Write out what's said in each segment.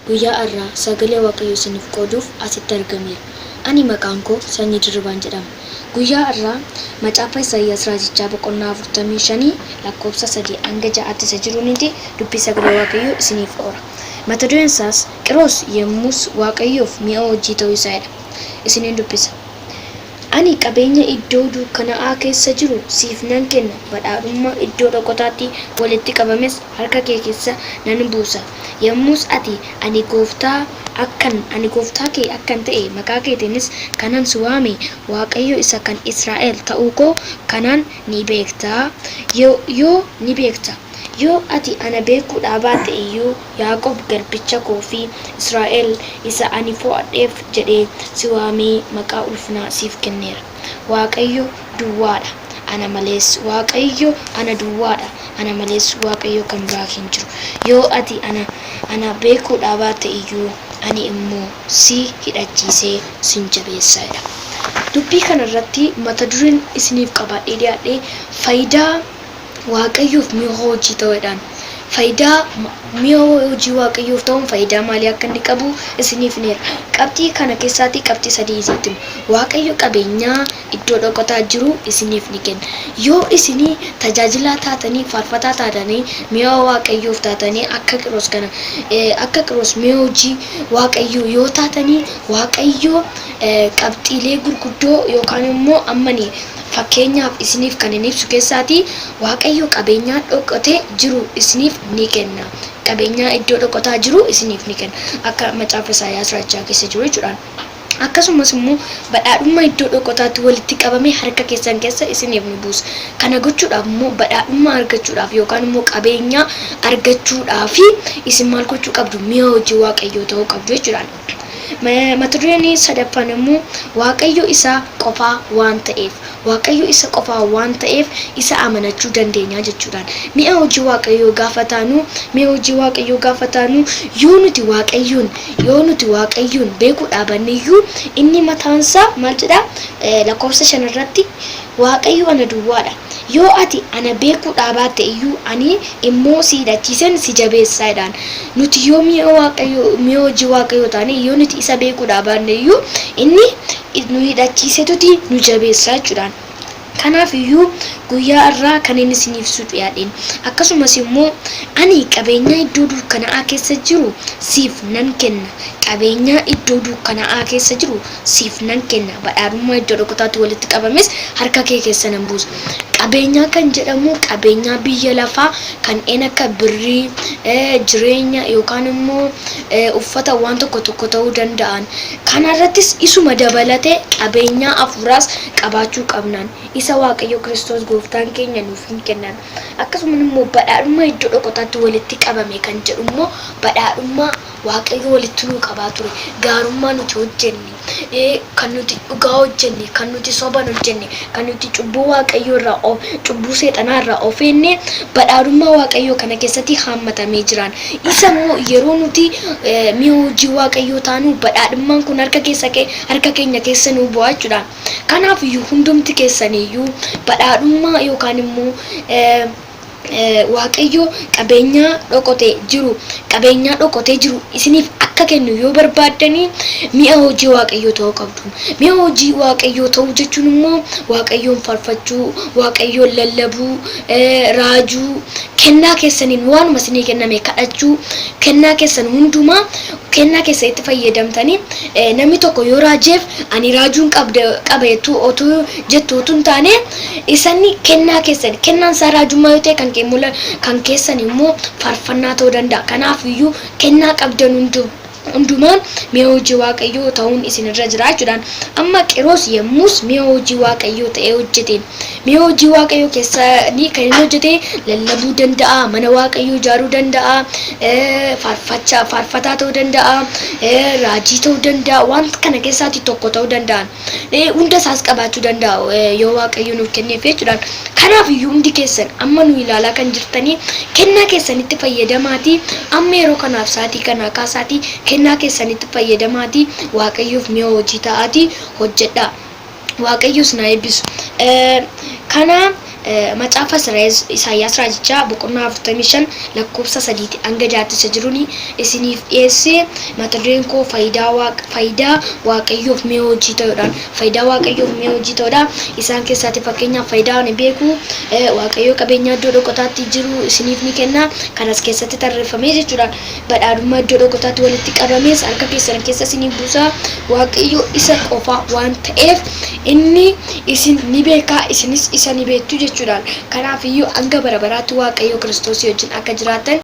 Guyyaa har'aa sagalee Waaqayyoo isiniif qooduuf asitti argameera. Ani maqaan koo Sanyii Dirribaan jedhama. Guyyaa har'aa macaafa Isaayyaas Raajichaa boqonnaa 45 lakkoofsa 3 hanga 6tti isa jiruuniti dubbii sagalee Waaqayyoo isiniif qoora. Mata dureen isaas Qiroos yemmus Waaqayyoof mi'a hojii ta'uu isaa jedha. Isiniin dubbisa. Ani qabeenya iddoo duukkana'aa keessa jiru siif nan kenna, badhaadhummaa iddoo dhokotaatti walitti qabames harka kee keessa nan buusa. Yommus ati ani gooftaa akkan, ani gooftaa kee akkan ta'e, maqaa keetiinis kanan si waame, Waaqayyo isa kan Israa'el ta'uu koo kanaan ni beekta. Yoo ni beekta. Yoo ati ana beekuudhaa baatte iyyuu, Yaaqoob garbicha koo fi Israa'el isa ani fo'adheef jedhee si waamee maqaa ulfinaa siif kenneera. Waaqayyo duwwaa dha, ana malees Waaqayyo ana duwwaa dha, ana malees Waaqayyo kan biraa hin jiru. Yoo ati ana ana beekuudhaa baatte iyyuu, ani immoo si hidhachiisee sin jabeessa jedha. Dubbii kana irratti mata dureen isiniif qabadhee dhiyaadhe faayidaa Waaqayyoof mi'a hojii ta'uudhaan faayidaa mi'a hojii Waaqayyoof ta'uun faayidaa maalii akka inni qabu isiniif ni hira. Qabxii kana keessaatii qabxii sadii isinitti hima. Waaqayyo qabeenyaa iddoo dhokataa jiru isiniif ni kenna. Yoo isinii tajaajilaa taatanii, faarfataa taatanii, mi'a Waaqayyoof taatanii akka Qiroos kana akka Qiroos mi'a hojii Waaqayyoo yoo taatanii Waaqayyo qabxiilee gurguddoo yookaan immoo ammani Fakkeenyaaf isiniif kanin ibsu keessaatii Waaqayyo qabeenyaa dhokatee jiru isiniif ni kenna. Qabeenyaa iddoo dhokataa jiru isiniif ni kenna. Akka macaafa Isaayyaas raajichaa keessa jiru jechuudhaan. Akkasumas immoo badhaadhummaa iddoo dhokotaatti walitti qabame harka keessan keessa isiniif ni buusa. Kana gochuudhaaf immoo badhaadhummaa argachuudhaaf yookaan immoo qabeenyaa argachuudhaaf isin maal gochuu qabdu? Mi'a hojii Waaqayyoo ta'uu qabdu jechuudhaan. Mata dureen sadaffaan immoo Waaqayyo isa qofaa waan ta'eef, Waaqayyo isa qofaa waan ta'eef isa amanachuu dandeenya jechuudhaan. Mi'a hojii Waaqayyoo gaafa taanu, mi'a hojii Waaqayyoo gaafa taanu yoo nuti Waaqayyoon yoo nuti Waaqayyoon beekuu dhaabanne iyyuu inni mataansaa maal jedha lakkoofsa 5 irratti Waaqayyo ana duwwaadha. Yoo ati ana beekuudhaa baatte iyyuu ani immoo si hidhachiiseen si jabeessa jedhaan. Nuti yoo mi'a Waaqayyoo mi'a hojii Waaqayyoo taane yoo nuti isa beekuudhaa baanne iyyuu inni nu hidhachiisetuti nu jabeessa jechuudhaan. Kanaaf iyyuu guyyaa irraa kan inni isiniif ibsu dhiyaadheen. Akkasumas immoo ani qabeenyaa iddoo dukkanaa'aa keessa jiru siif nan kenna. Qabeenyaa iddoo dukkanaa'aa keessa jiru siif nan kenna. Badhaadhummaa iddoo dhokotaatti walitti qabames harka kee keessa nan buusa. Qabeenyaa kan jedhamu qabeenyaa biyya lafaa kanneen akka birrii, jireenya yookaan immoo uffata waan tokko tokko ta'uu danda'an. Kana irrattis isuma dabalatee qabeenyaa hafuuraas qabaachuu qabnaan. Isa Waaqayyo Kiristoos gooftaan keenya nuuf hin kennan. Akkasuma immoo badhaadhummaa iddoo dhokotaatti walitti qabame kan jedhu immoo badhaadhummaa Waaqayyo walitti nuu qabaa ture. Gaarummaa nuti hojjenne, kan nuti dhugaa hojjenne, kan nuti soban hojjenne, kan nuti cubbuu Waaqayyoo irraa cubbuu seexanaa irraa of eenne badhaadhummaa Waaqayyoo kana keessatti haammatamee jiraan. Isa immoo yeroo nuti mi'a hojii Waaqayyoo taanu badhaadhummaan kun harka keessa harka keenya keessa nuu bu'aa jechuudha. Kanaaf iyyuu hundumti keessaniyyuu badhaadhummaa yookaan immoo Waaqayyo qabeenyaa dhokotee jiru qabeenyaa dhokotee jiru isiniif akka kennu yoo barbaaddanii mi'a hojii Waaqayyoo ta'uu qabdu. Mi'a hojii Waaqayyoo ta'uu jechuun immoo Waaqayyoon faarfachuu, Waaqayyoon lallabuu, raajuu, kennaa keessaniin waanuma isinii kenname kadhachuu, kennaa keessan hundumaa kennaa keessanitti fayyadamtanii namni tokko yoo raajeef ani raajuun qabda qaba jettuu otuu jettu utuu hin taane isanni kennaa keessan kennaan isaa raajummaa yoo ta'e kan kee immoo kan keessan immoo faarfannaa ta'uu danda'a. Kanaaf iyyuu kennaa qabdan hundumaan mi'a hojii Waaqayyoo ta'uun isinirra jira jechuudhaan. Amma Qiroos yemmus mi'a hojii Waaqayyoo ta'ee hojjeteen mi'a hojii Waaqayyoo keessanii kan inni hojjete lallabuu danda'a, mana Waaqayyoo ijaaruu danda'a, faarfachaa faarfataa ta'uu danda'a, raajii ta'uu danda'a, waan kana keessaati tokko ta'uu danda'an. Hunda isaas qabaachuu danda'a yoo Waaqayyo nuuf kenneef jechuudhaan. Kanaaf iyyuu hundi keessan amma nu ilaalaa kan jirtanii kennaa keessanitti fayyadamaatii amma yeroo kanaaf sa'aatii kanaa kaasaatii kennaa keessanitti fayyadamaatii Waaqayyoof mi'a hojii ta'aatii hojjedhaa. Waaqayyos na eebbisu. Kana Macaafa Isaayyaas Raajichaa boqonnaa 45 lakkoofsa 3 hanga 6 isa jiruun isiniif dhiyeesse. Mata dureen koo faayidaa Waaq faayidaa Waaqayyoof mi'a hojii ta'uudhaan, faayidaa Waaqayyoof mi'a hojii ta'uudha. Isaan keessaati fakkeenyaaf faayidaa ani beeku, Waaqayyoo qabeenyaa iddoo dhokotaatti jiru isiniif ni kenna, kanas keessatti tarreeffamee jechuudhaan, badhaadhummaa iddoo dhokotaatti walitti qabames harka keessan keessa isiniif buusa. Waaqayyo isa qofa waan ta'eef inni isin ni beeka, isinis isa ni beektu jechuudhaan. Kanaaf iyyuu hanga bara baraatti Waaqayyo Kiristoosii wajjin akka jiraattan.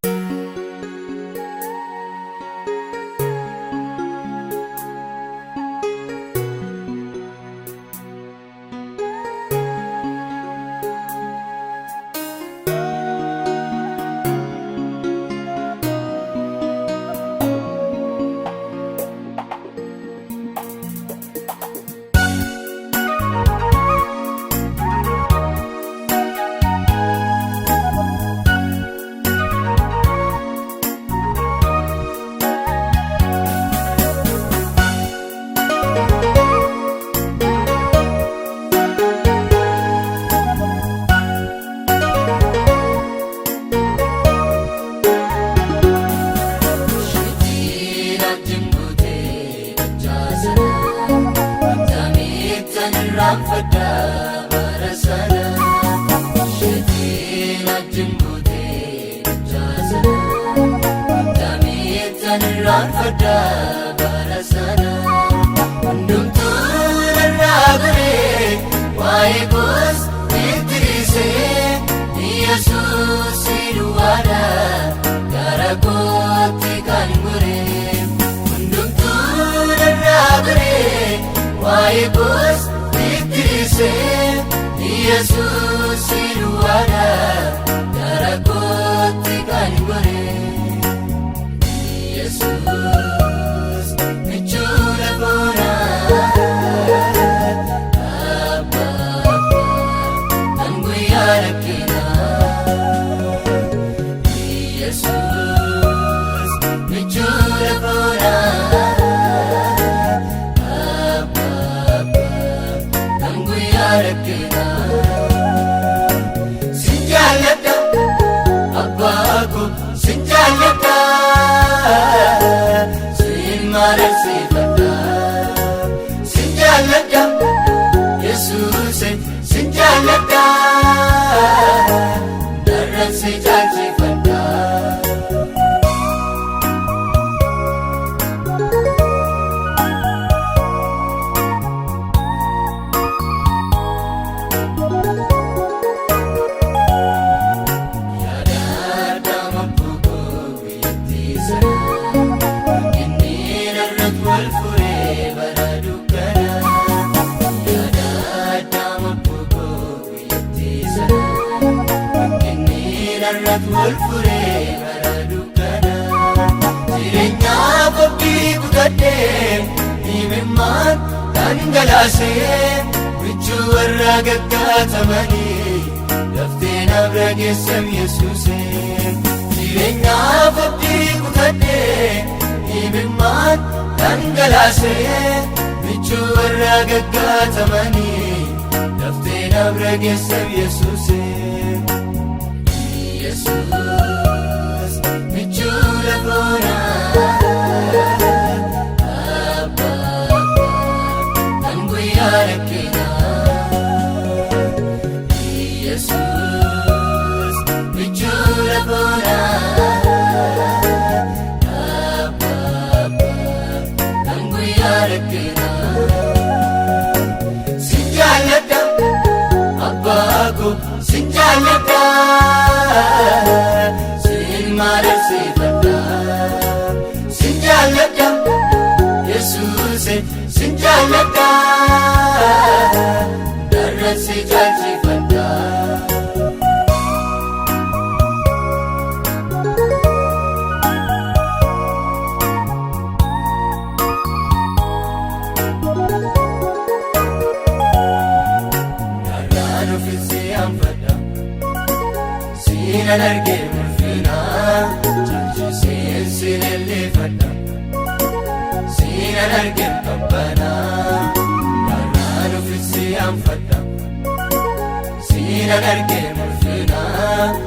Siinan argee mul'ina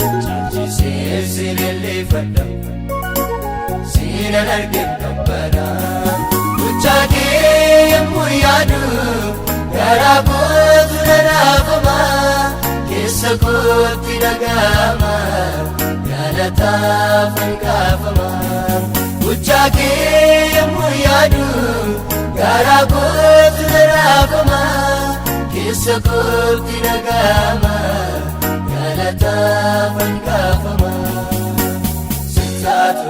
caalchisee si leellifadha. Siinan argee qabbana. Gochaa kee yommuu yaadu garaa kootu nanaafama keessa kootti dhaga'ama galataaf hangaafama. Gochaa kee yommuu yaadu garaa kootu nanaafama keessa kootti dhaga'ama galataaf hangaafama. Sittaatu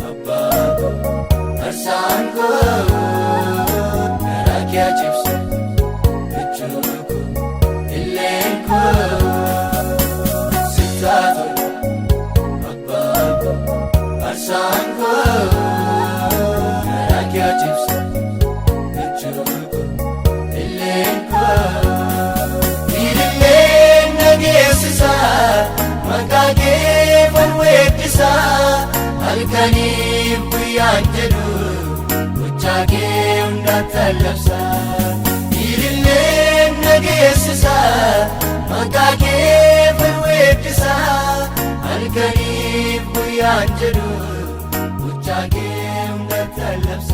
abbaa koo arsaan koo garaa kee cibsu michuu koo illeen koo. Sittaatu abbaa koo arsaan koo garaa kee cibsu michuu koo illeen koo. Ililleen dhageessisa maqaa kee weeddisa halkaniif guyyaan jedhu gochaa kee hundaatti labsa. Ililleen dhageessisa maqaa kee weeddisa halkaniif guyyaan jedhu gochaa kee hundaatti labsa.